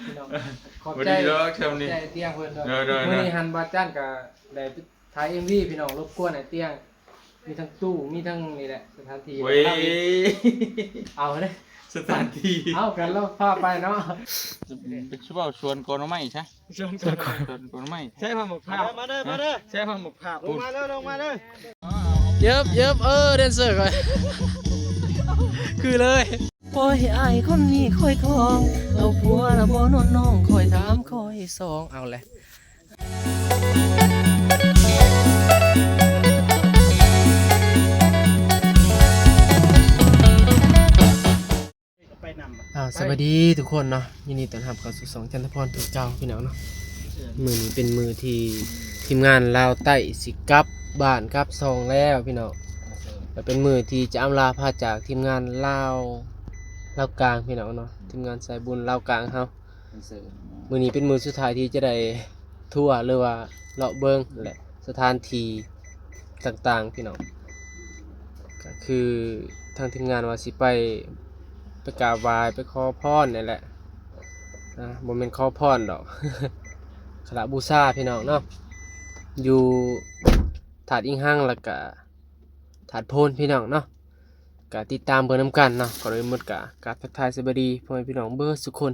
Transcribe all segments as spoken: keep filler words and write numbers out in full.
พี่น้อง ขอบใจ บ่ดีดอกแถวนี้ ขอบใจเตี้ยงเพิ่นเด้อ โดยๆๆ มื้อนี้หันบ่าวจันก็ได้ถ่ายเอ็มวี พี่น้อง รบกวนไอ้เตี้ยง มีทั้งตู้ มีทั้งนี่แหละ สถานที่ โอ้ย เอาเด้ สถานที่ เอากัน แล้วพาไปเนาะ เป็นชื่อว่าสวนกอหน่อไม้ใช่ สวนกอหน่อไม้ ใช่ ผ้าหมกผ้า มาเด้อ มาเด้อ ใช่ ผ้าหมกผ้า ลงมาเด้อ ลงมาเด้อ เยิบเยิบ เออ แดนเซอร์ก่อน คือเลย ปล่อยให้อ้ายคนนี้คอยครอง เอาผัวละบ่นอนน้อง คอยถามคอยส่อง เอาแหละ ไปนำ อ้าว สวัสดีทุกคนเนาะ ยินดีต้อนรับเข้าสู่ช่องจันทพรคือเก่าพี่น้องเนาะ มื้อนี้เป็นมื้อที่ทีมงานลาวใต้สิกลับบ้านกลับช่องแล้วพี่น้อง และเป็นมื้อที่จะอำลาพาจากทีมงานลาว ลาวกลางพี่น้องเนาะ ทีมงานสายบุญลาวกลางเฮา มื้อนี้เป็นมื้อสุดท้ายที่จะได้ทัวร์หรือว่าเลาะเบิ่งแหละ สถานที่ต่างๆพี่น้อง ก็คือทางทีมงานว่าสิไป ไปกราบไหว้ ไปขอพรนี่แหละ นะ บ่แม่นขอพรดอก คารบูชาพี่น้องเนาะ อยู่ธาตุอิงหัง แล้วก็ธาตุโพนพี่น้องเนาะ ก็ติดตามเบิ่งนำกันเนาะ ก่อนอื่นหมดก็กราบทักทายสวัสดีพ่อแม่พี่น้องเบิดสุคน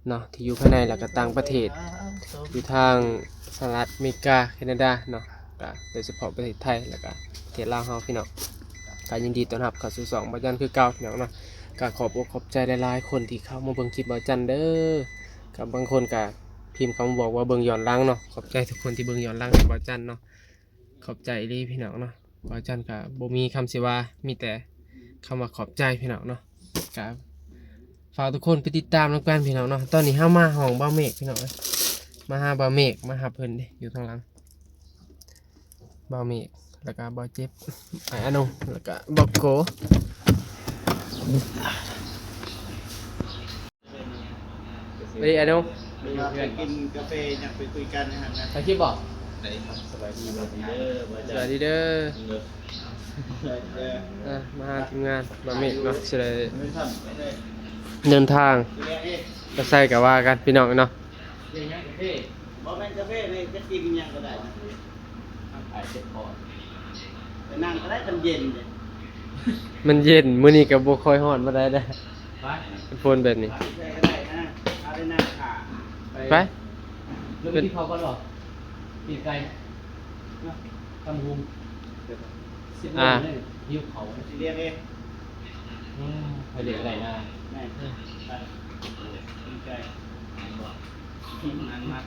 เนาะ ที่อยู่ภายในแล้วก็ต่างประเทศ อยู่ทางสหรัฐอเมริกา แคนาดาเนาะ ก็โดยเฉพาะประเทศไทย แล้วก็ประเทศลาวเฮาพี่น้อง ก็ยินดีต้อนรับเข้าสู่ช่องบ่าวจันคือเก่าพี่น้องเนาะ ก็ขอบอกขอบใจหลายๆคนที่เข้ามาเบิ่งคลิปบ่าวจันเด้อ ก็บางคนก็พิมพ์คำบอกว่าเบิ่งย้อนหลังเนาะ ขอบใจทุกคนที่เบิ่งย้อนหลังให้บ่าวจันเนาะ ขอบใจอีหลีพี่น้องเนาะ บ่าวจันก็บ่มีคำสิว่า มีแต่คำว่าขอบใจพี่น้องเนาะ ก็ฝากทุกคนไปติดตามนำกันพี่น้องเนาะ ตอนนี้เฮามาห้องบ่าวเมฆพี่น้องเอ้ย มาหาบ่าวเมฆ มาหาเพิ่นเด้ อยู่ทางหลัง บ่าวเมฆ แล้วก็บ่าวเจ็บ อ้ายอานง แล้วก็บ่าวโก ไปดิอานง ไปกินกาแฟ ยังไปคุยกันในหันนะ ถ่ายคลิปบ่ ได้ครับ สบายดี สบายดีเด้อ บ่าวจัน สบายดีเด้อ เด้อ เออ มาหาทีมงานบ่าวเมฆเนาะ สิได้ ไม่ทัน เดินทาง ไปไสก็ว่ากันพี่น้องเนาะ เดี๋ยวยังกาแฟ บ่แม่นกาแฟเลย จะกินอิหยังก็ได้นะ ขายเจ็บคอ ไปนั่งก็ได้ มันเย็นเด้ มันเย็น มื้อนี้ก็บ่ค่อยร้อนปานใดเด้อ ไป ฝนแบบนี้ ไปก็ได้นะ เอาไปนั่งขา ไป ไป แล้วไปกินข้าวก่อนเหรอ ปิ้งไก่ ตำบักหุ่ง สิบโมง อ่า เลย หิวข้าว สิเรียกเอง อืม ไปเรียกอะไรนะ แม่น ไป ปิ้งไก่ มันมัด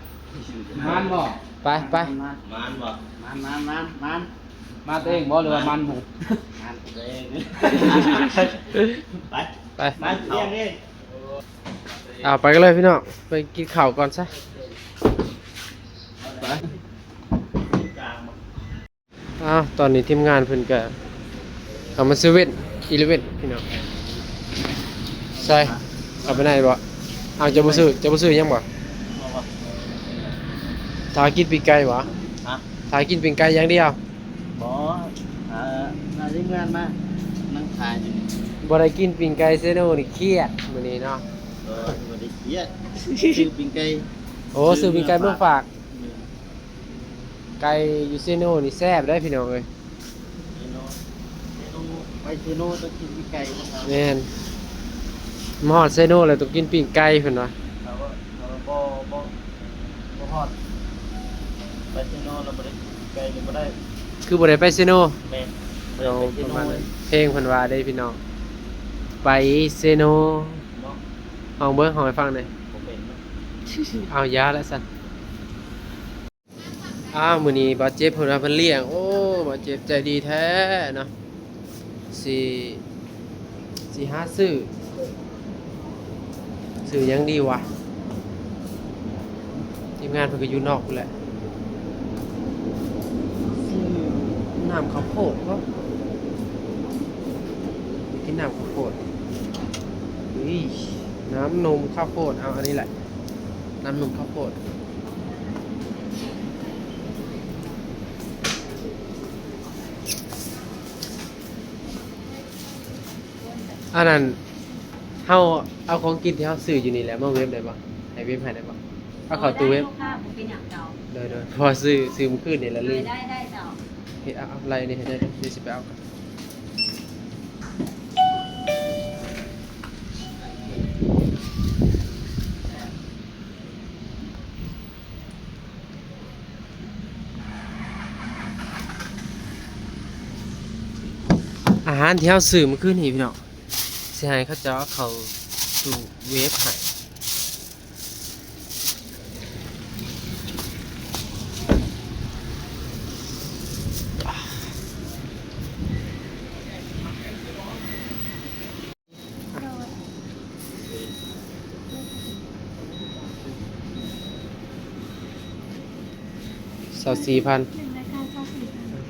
มันบ่ ไป ไป มันบ่ มัน มัน มัน มัน มันตัวเองบ่หรือว่ามันหมู่ มันตัวเอง ไป ไป มันเรียกเอง เอาไปกันเลยพี่น้อง ไปกินข้าวก่อนซะ ไป อ้าว ตอนนี้ทีมงานเพิ่นก็เข้ามาเซเว่นอีเลฟเว่นพี่น้อง ใส่ เอาไปไหนบ่ เอา จะบ่ซื้อ จะบ่ซื้อหยังบ่ บ่ บ่ ถ้ากินปิ้งไก่บ่ ฮะ ถ้ากินปิ้งไก่อย่างเดียว บ่ เอ่อ มาที่เมืองมา นั่งขายอยู่ บ่ได้กินปิ้งไก่เซโนนี่เครียดมื้อนี้เนาะ เออ บ่ได้เครียด ซื้อปิ้งไก่ โอ้ ซื้อปิ้งไก่มาฝาก แม่น ไก่อยู่เซโนนี่แซ่บเด้อพี่น้องเอ้ย เซโน เซโน ไปเซโนต้องกินปิ้งไก่นะครับ แม่น มาฮอดเซโนแล้วต้องกินปิ้งไก่เพิ่นว่า เขาว่า เขาว่าบ่ บ่ บ่ฮอด ไปเซโนแล้วบ่ได้กินปิ้งไก่นี่บ่ได้ คือบ่ได้ไปเซโน แม่น บ่ได้ไปเซโน เอาประมาณนั้น เพลงเพิ่นว่าเด้พี่น้อง ไปเซโน เนาะ ลองเบิ่ง ลองให้ฟังหน่อย บ่เป็นเนาะ เอายาแล้วซั่น อ้าว มื้อนี้บ่าวเจ็บเพิ่นว่าเพิ่นเลี้ยง โอ้ บ่าวเจ็บใจดีแท้เนาะ สิ สิหาซื้อ ซื้อหยังดีวะ ทีมงานเพิ่นก็อยู่นอกพู้นแหละ ซื้อน้ำข้าวโพดบ่ กินน้ำข้าวโพด อุ้ย น้ำนมข้าวโพด เอาอันนี้แหละ น้ำนมข้าวโพด อันนั้น เฮาเอาของกินที่เฮาซื้ออยู่นี่แหละมาเวฟได้บ่ ให้ เว็บให้ได้บ่ เอาเข้าตู้เว็บ ได้อยู่ค่ะ บ่เป็นหยังเจ้า โดยๆ เพราะว่าซื้อ ซื้อมื้อคืนนี่ละลืม ได้ๆ เจ้า เฮ็ด เอา เอา ไล่นี่ให้ได้เด้อ เดี๋ยวสิไปเอาก่อน อาหารที่เราซื้อมื้อคืนนี้พี่น้อง สิให้เขาเจ้าเอาเข้าตู้เว็บให้ ซาวสี่พัน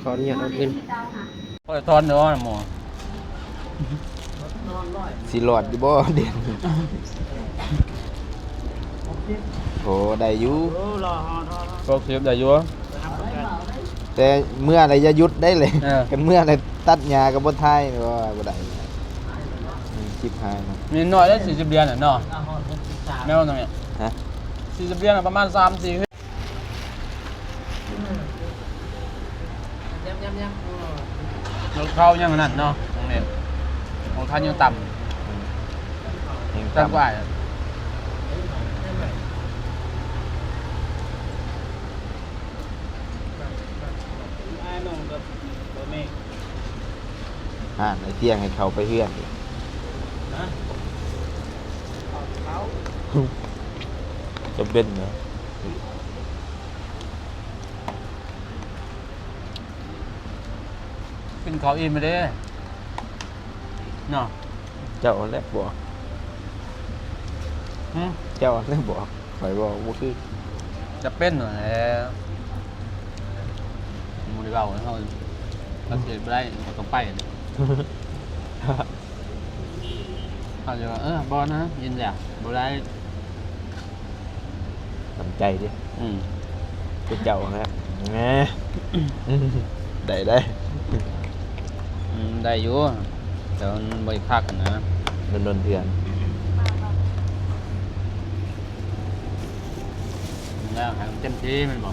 ขออนุญาตเอาคืน พอจะทอนเด้อหมอ สิรอดอยู่บ่เด่น โอ้ ได้อยู่ ก็คลิปได้อยู่ แต่เมื่อไรอย่าหยุดได้เลย เออ กันเมื่อไรตัดหญ้าก็บ่ถ่าย ว่าบ่ได้ คลิปหายนะ มีน้อยได้สี่สิบเหรียญน่ะเนาะ แม่ว่าตรงเนี้ย ฮะ สี่สิบเหรียญน่ะ ประมาณสามสี่ รถเขายังนั่นเนาะ ตรงนี้ ของท่านยังต่ำ ยังต่ำ ต่ำกว่า อ้ายน้องกับบ่แม่ ห้านไอ้เตี้ยงให้เข้าไปเฮือนอีก นะ จะเป็นนะ กินข้าวอิ่มไปเด้ เนาะ เจ้าแหละบอก หึ เจ้าแหละบอก ข้อยบอกบ่คือ จะเป็นนั่นแหละ บ่ได้เว้าให้เฮาปฏิเสธบ่ได้ ก็ต้องไป เขาจะว่า เออ บ่นะ ยินแล้ว บ่ได้ ตามใจเด้ อืม เป็นเจ้านะ แหม ได้ ได้ อืม ได้อยู่ แต่มันบ่ได้คักนะ โดนๆ เทื่อ แล้วให้มันเต็มที่แม่นบ่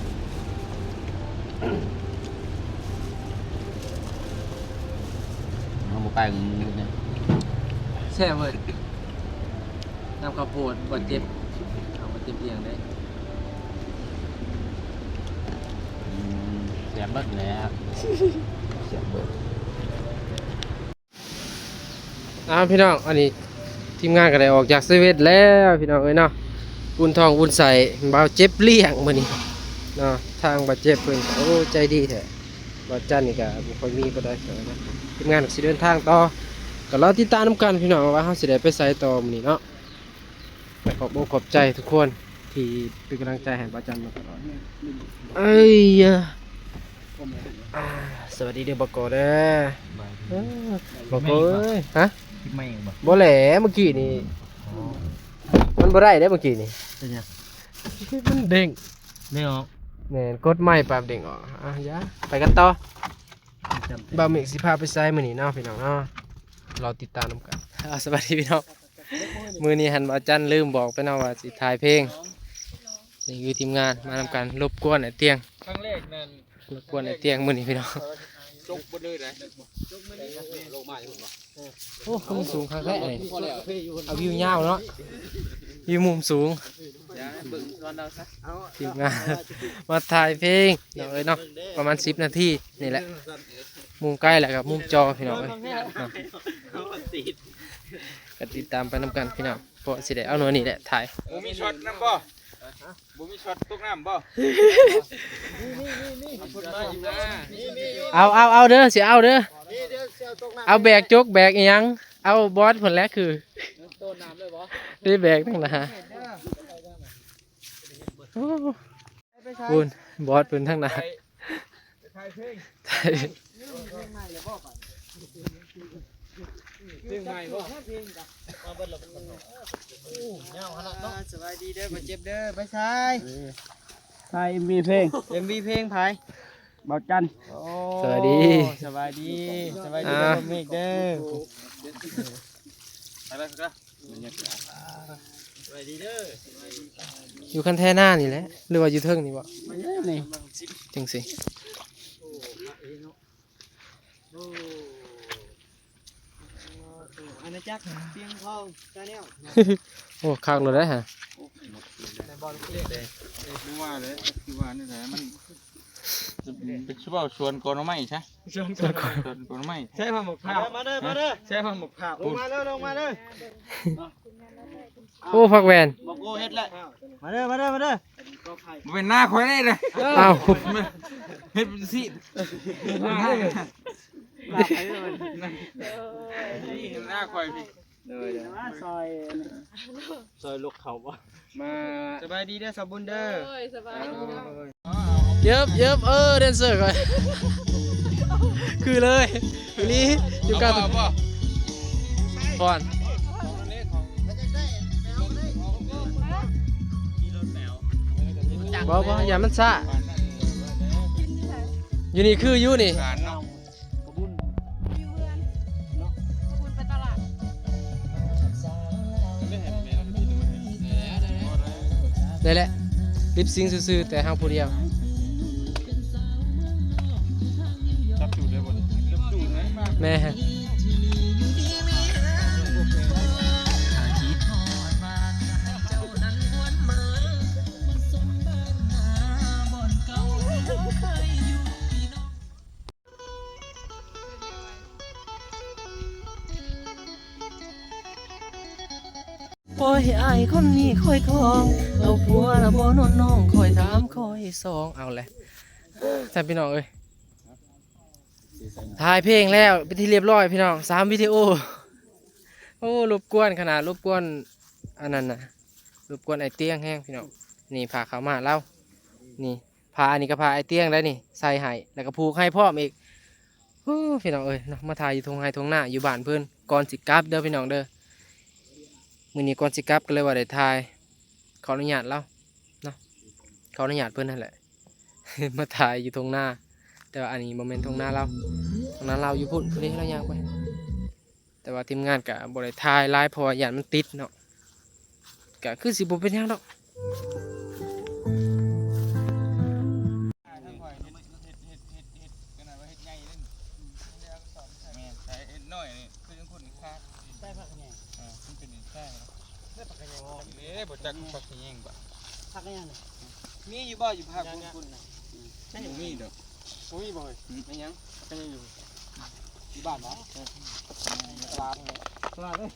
เอาบ่ไปมันหยุดเนี่ย แซ่บเว้ย น้ำข้าวโพดบ่เจ็บ เอาบ่เจ็บเอียงเด้ อืม แซ่บเบิดแหละ แซ่บเบิด อ้าวพี่น้อง อันนี้ทีมงานก็ได้ออกจากเซเว่นแล้วพี่น้องเอ้ยเนาะ บุญทองบุญใส บ่าวเจ็บเลี้ยงมื้อนี้เนาะ ทางบ่าวเจ็บเพิ่นก็ โอ้ ใจดีแท้ บ่าวจันนี่ก็บ่ค่อยมีปานใดเนาะ ทีมงานก็สิเดินทางต่อ ก็รอติดตามนำกันพี่น้องว่าเฮาสิได้ไปไสต่อมื้อนี้เนาะ ก็ขอบอกขอบใจทุกคนที่เป็นกำลังใจให้บ่าวจันมาตลอด เอ้ย อ่า สวัสดีเด้อ บก.เด้อ เออ บก.เอ้ย ฮะ คลิปใหม่บ่ บ่แหละ เมื่อกี้นี่ อ๋อ มันบ่ได้เด้อ เมื่อกี้นี่ เป็นหยัง มันเด้ง เด้งออก แม่น กดใหม่ปั๊บเด้งออก อ่ะ อย่า ไปกันต่อ จำเป็น บ่าวเมฆสิพาไปไสมื้อนี้เนาะ พี่น้องเนาะ รอติดตามนำกัน อ่า สวัสดีพี่น้อง มื้อนี้หันบ่าวจันลืมบอกไปเนาะว่าสิถ่ายเพลง นี่คือทีมงานมานำกัน รบกวนไอ้เตียง ครั้งแรกนั่น รบกวนไอ้เตียงมื้อนี้พี่น้อง จกบ่เลยนะ ลงมาอยู่บ่ โอ้ มุมสูงคักแท้นี่ เอาวิวยาวเนาะ วิวมุมสูง เดี๋ยวเบิ่งตอนเราซะ ทีมงาน มาถ่ายเพลงเนาะเอ้ยเนาะ ประมาณสิบนาทีนี่แหละ มุมใกล้แล้วกับมุมจอพี่น้องเอ้ยเนาะ ก็ติดตามไปนำกันพี่น้อง เพราะสิได้เอาหน่วยนี่แหละถ่าย บ่มีช็อตนำบ่ บ่มีช็อตตกน้ำบ่ เอา เอา เอาเด้อ สิเอาเด้อ เอาแบกจกแบกอีหยัง เอาบอสเพิ่นแหละคือ ได้แบกทั้งหน้า โอ้ คุณบอสเพิ่นทั้งหน้า เพลงใหม่บ่ สบายดีเด้อ บ่เจ็บเด้อ ไปไส ถ่ายเอ็มวีเพลง เอ็มวีเพลงไผ บ่าวจัน โอ้ สบายดี สบายดี สบายดี อ่า เด้อ บ่าวเมฆเด้อ ไปไปไป บรรยากาศ อยู่คันแท่หน้านี่แหละ หรือว่าอยู่เทิงนี่บ่ นี่ จังสิ อาณาจักรเชียงทอง Channel โอ้ คักเลยได้ฮะ ในบอลเล่นเลย เอ้ย คือว่าเลย คือว่านี่แหละ มัน เป็นชื่อว่าสวนกอหน่อไม้ใช่ สวนกอหน่อไม้ สวนกอหน่อไม้ ใช่ ผักหมกผัก มาเด้อ มาเด้อ ใช่ ผักหมกผัก ลงมาเด้อ ลงมาเด้อ โอ้ ผักแวน บอกโอ้ เฮ็ดแล้ว มาเด้อ มาเด้อ มาเด้อ เป็นหน้าคอยได้เลย อ้าว เฮ็ดเป็นสิ หน้าคอยพี่ เลย มาซอย ซอยลูกเขาบ่ มา สบายดีเด้อ สาวบุญเด้อ โอ้ย สบายดีเนาะ เยิบเยิบ เออ แดนเซอร์ก่อน คือเลย อีหลี อยู่กัน เอาบ่ ก่อน บ่ บ่ อย่ามันซ่า อยู่นี่คืออยู่นี่ ขานเนาะ อยู่เฮือน เนาะ ขอบคุณไปตลาด ได้แหละ ลิปซิงค์ซื่อๆ แต่เฮาผู้เดียว จับจูดได้บ่นี่ จับจูดได้มาก แม่ ปล่อยให้อ้ายคนนี้คอยทอง เอาผัวละบ่นอนน้อง คอยถามคอยส่อง เอาแหละ ท่านพี่น้องเอ้ย ถ่ายเพลงแล้วเป็นที่เรียบร้อยพี่น้อง สามวิดีโอ โอ้ รบกวนขนาด รบกวน อันนั้นน่ะ รบกวนไอ้เตี้ยงแฮงพี่น้อง นี่ผ้าขาวม้าลาว นี่ ผ้าอันนี้ก็ผ้าไอ้เตี้ยงได้นี่ ใส่ให้ แล้วก็ผูกให้พร้อมอีก โอ้ พี่น้องเอ้ยเนาะ มาถ่ายอยู่ทุ่งไร่ทุ่งนา อยู่บ้านเพิ่น ก่อนสิกลับเด้อพี่น้องเด้อ มื้อนี้ก่อนสิกลับก็เลยว่าได้ถ่าย ขออนุญาตลาวเนาะ ขออนุญาตเพิ่นนั่นแหละ มาถ่ายอยู่ทุ่งนา แต่ว่าอันนี้บ่แม่นทุ่งนาลาว ทุ่งนาลาวอยู่พุ้น พุ้นเด้ ลาวย่างไป แต่ว่าทีมงานก็บ่ได้ถ่ายหลาย เพราะว่าย้านมันติดเนาะ ก็คือสิบ่เป็นหยังดอก เฮ็ด เฮ็ด เฮ็ด เฮ็ด เฮ็ด กันนะว่าเฮ็ดใหญ่เด้อ แม่น ใส่เฮ็ดน้อยนี่ คือจังคนนี่ขาด ใส่ผักขะแยง อ่า มันเป็นใส่ ใส่ผักขะแยง เอ๊ะ บ่จักผักขะแยงบ่ ผักขะแยงน่ะ มีอยู่บ่ อยู่ภาค ย่างๆ คุณน่ะ อืม ยังมีดอก อุ้ย บ่เฮ้ย อืม ไม่ยัง ผักขะแยงอยู่ อยู่บ้านบ่ เออ ตลาดนี่ ตลาดเด้อ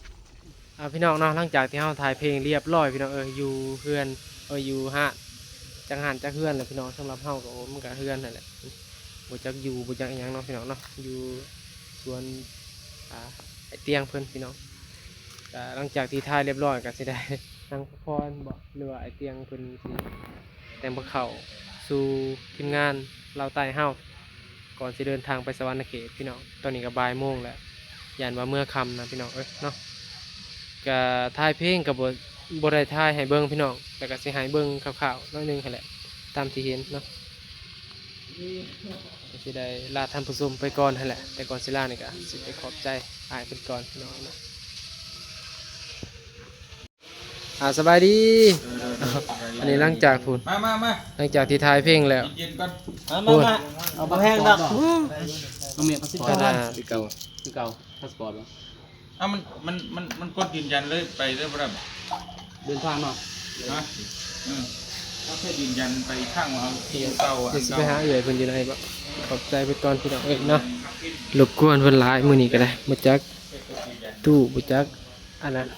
อ่า พี่น้องเนาะ หลังจากที่เฮาถ่ายเพลงเรียบร้อยพี่น้องเอ้ย อยู่เฮือน เอ้ย อยู่ห้าน จักห้านจักเฮือนแหละพี่น้อง สำหรับเฮาก็ โอ้ มันก็เฮือนนั่นแหละ บ่จักอยู่บ่จักอิหยังเนาะพี่น้องเนาะ อยู่สวน อ่า ไอ้เตี้ยงเพิ่นพี่น้อง ก็หลังจากที่ถ่ายเรียบร้อยก็สิได้นั่งพักผ่อนบ่ หรือว่าไอ้เตี้ยงเพิ่นสิแต่งพาเข้าสู่ทีมงานลาวใต้เฮา ก่อนสิเดินทางไปสะหวันนะเขตพี่น้อง ตอนนี้ก็บ่ายโมงแล้ว ย้านว่าเมือค่ำนะพี่น้องเอ้ยเนาะ ก็ถ่ายเพลงก็บ่ บ่ได้ถ่ายให้เบิ่งพี่น้อง แต่ก็สิให้เบิ่งคร่าวๆหน่อยหนึ่งหั้นแหละ ตามที่เห็นเนาะ ก็สิได้ลาท่านผู้ชมไปก่อนหั้นแหละ แต่ก่อนสิลานี่ก็สิไปขอบใจอ้ายเพิ่นก่อนพี่น้องเนาะ อ่า สบายดี อันนี้หลังจากพู้น มา มา มา หลังจากที่ถ่ายเพลงแล้ว เย็นๆก่อน มา พู้น มา มา เอาบ่แห้งดอก ต้องมีพาสปอร์ต ขนาด คือเก่า คือเก่า พาสปอร์ตบ่ เอ้า มัน มัน มัน มันกดยืนยันเลย ไปเลยบ่ได้บ่ เดินทางเนาะ ฮะ อืม ก็แค่ยืนยันไปอีกครั้งว่าเอาที่เก่าอันเก่า เดี๋ยวสิไปหาเอื้อยเพิ่นอยู่ไหนบ่ ขอบใจเพิ่นก่อนพี่น้องเอ้ยเนาะ รบกวนเพิ่นหลายมื้อนี้ก็ได้ บ่จักตู้ บ่จักอันนั้น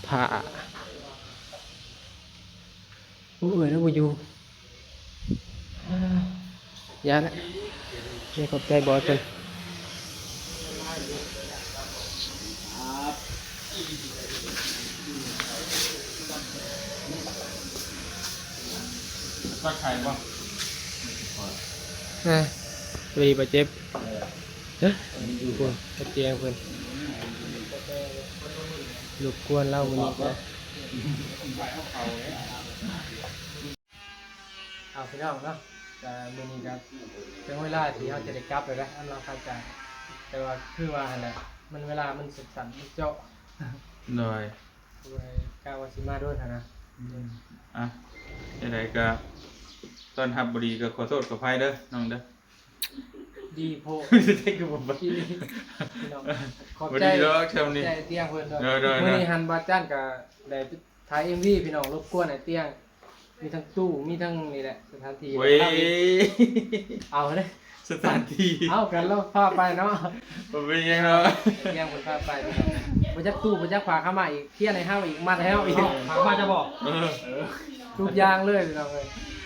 ผ้า โอ้ย แล้วบ่อยู่ อย่าละ นี่ขอบใจบอสเพิ่น ตักไข่บ่ อ่ะ พอดีบาดเจ็บ เอ้อ เพิ่น กระเตียงเพิ่น รบกวนลาวมื้อนี้นะ เอาพี่น้องเนาะ ก็มื้อนี้ก็ถึงเวลาที่เฮาจะได้กลับแล้วนะ อำลาพระจาก แต่ว่าคือว่าหั่นแหละ มันเวลามันสั้นๆ มันเจาะ โดย กะว่าสิมาโดนหั่นนะ อืม อ่ะ จั่งใดก็ต้อนรับบ่ดีก็ขอโทษขออภัยเด้อน้องเด้อ ดีโพด คือบ่บ่ อีหลี พี่น้อง ขอบใจ บ่ดีดอกช่วงนี้ ขอบใจเตี้ยงเพิ่นเด้อ โดยๆๆ มื้อนี้หันบ่าวจันก็ได้ถ่าย เอ็มวี พี่น้อง รบกวนไอ้เตี้ยง มีทั้งตู้ มีทั้งนี่แหละ สถานที่ เว้ย เอาเด้อ สถานที่ เอากันแล้วพาไปเนาะ บ่เป็นหยังเนาะ เตี้ยงเพิ่นพาไปพี่น้อง บ่จักตู้ บ่จักผ้าขาวม้าอีก เคลียร์ให้เฮาอีก มัดให้เฮาอีก เอาผ้าขาวม้าจะบอก เออ ทุกอย่างเลยพี่น้องเอ้ย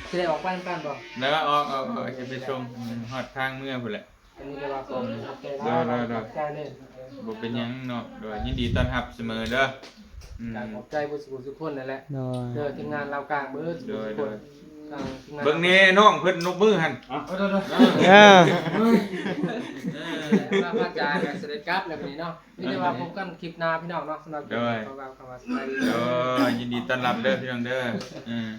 สิได้ออกไปนำกันบ่ แล้วออก ออก ออก จะไปส่ง อืม ฮอดทางเมือพุ้นแหละ อันนี้ก็ว่าขอบใจหลาย โดยๆๆ ขอบใจเลย บ่เป็นหยังเนาะ โดย ยินดีต้อนรับเสมอเด้อ อืม ก็ขอบใจเบิดสู่ทุกคนนั่นแหละ โดย เด้อ ทีมงานลาวกลางเบิดสู่ทุกคน โดยๆ ทางทีมงาน เบิ่งแน่น้องเพิ่นนบมือหั่น เอา โดยๆๆ เออ เออ มาพระอาจารย์ก็เสด็จกลับแล้วบัดนี้เนาะ มีแต่ว่าพบกันคลิปหน้าพี่น้องเนาะ สำหรับคลิปนี้ โดย ขอกล่าวคำว่าสบายดี โดย ยินดีต้อนรับเด้อพี่น้องเด้อ เออ